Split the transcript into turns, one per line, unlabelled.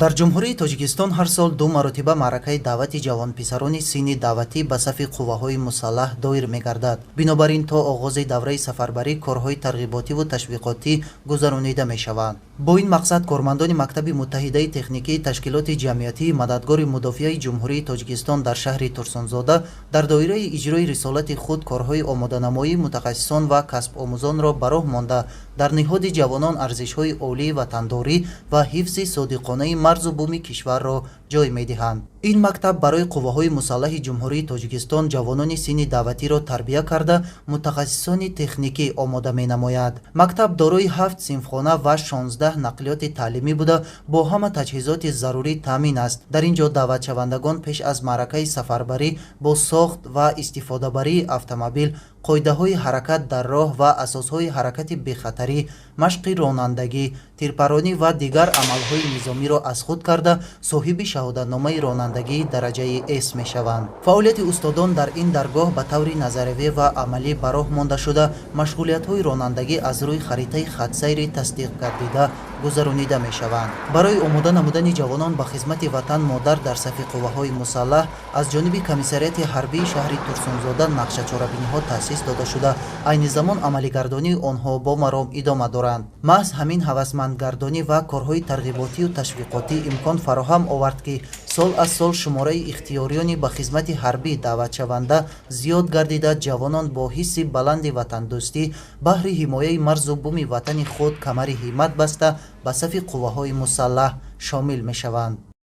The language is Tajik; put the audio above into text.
Дар Ҷумҳурии Тоҷикистон ҳар сол ду маротиба маъракаи даъвати ҷавонписарони синни даъватӣ ба сафи қувваҳои мусаллаҳ доир мегардад. Бинобар ин, то оғози давраи сафарбарӣ корҳои тарғиботиву ташвиқотӣ гузаронида мешаванд. Бо ин мақсад кормандони Мактаби муттаҳидаи техникии ташкилоти ҷамъиятии Мададгори мудофиаи Ҷумҳурии Тоҷикистон дар шаҳри Турсунзода дар доираи иҷрои рисолати худ корҳои омоданамоии мутахассисон ва касбомӯзонро ба роҳ монда, дар ниҳоди ҷавонон арзишҳои олии ватандорӣ ва ҳифзи содиқонаи марзу буми кишварро ҷой медиҳанд. Ин мактаб барои қувваҳои мусаллаҳи Ҷумҳурии Тоҷикистон ҷавонони синни даъватиро тарбия карда, мутахассисони техникӣ омода менамояд. Мактаб дорои ҳафт синфхона ва 16 нақлиёти таълимӣ буда, бо ҳама таҷҳизоти зарурӣ таъмин аст. Дар ин ҷо даъватшавандагон пеш аз маъракаи сафарбарӣ бо сохт ва истифодабарии автомобил, қоидаҳои ҳаракат дар роҳ ва асосҳои ҳаракати бехатарӣ, машқи ронандагӣ, тирпаронӣ ва дигар амалҳои низомиро аз худ карда, соҳиби шаҳодатномаи ронандагии дараҷаи С мешаванд. Фаъолияти устодон дар ин даргоҳ ба таври назариявӣ ва амалӣ ба роҳ монда шуда, машғулиятҳои ронандагӣ аз рӯи харитаи хатсайри тасдиқгардида гузаронида мешаванд. Барои омода намудани ҷавонон ба хизмати ватан модар дар сафи қувваҳои мусаллаҳ аз ҷониби комиссариати ҳарбии шаҳри Турсунзода нақшачорабиниҳо таъсис дода шуда, айни замон амалигардонии онҳо бо маром идома доранд. Маҳз ҳамин ҳавасмандгардонӣ ва корҳои тарғиботию ташвиқотӣ имкон фароҳам овард, ки сол аз сол шумораи ихтиёриёни ба хизмати ҳарбӣ даъватшаванда зиёд гардида, ҷавонон бо ҳисси баланди ватандӯстӣ баҳри ҳимояи марзу буми ватани худ камари ҳиммат баста, ба сафи қувваҳои мусаллаҳ шомил мешаванд.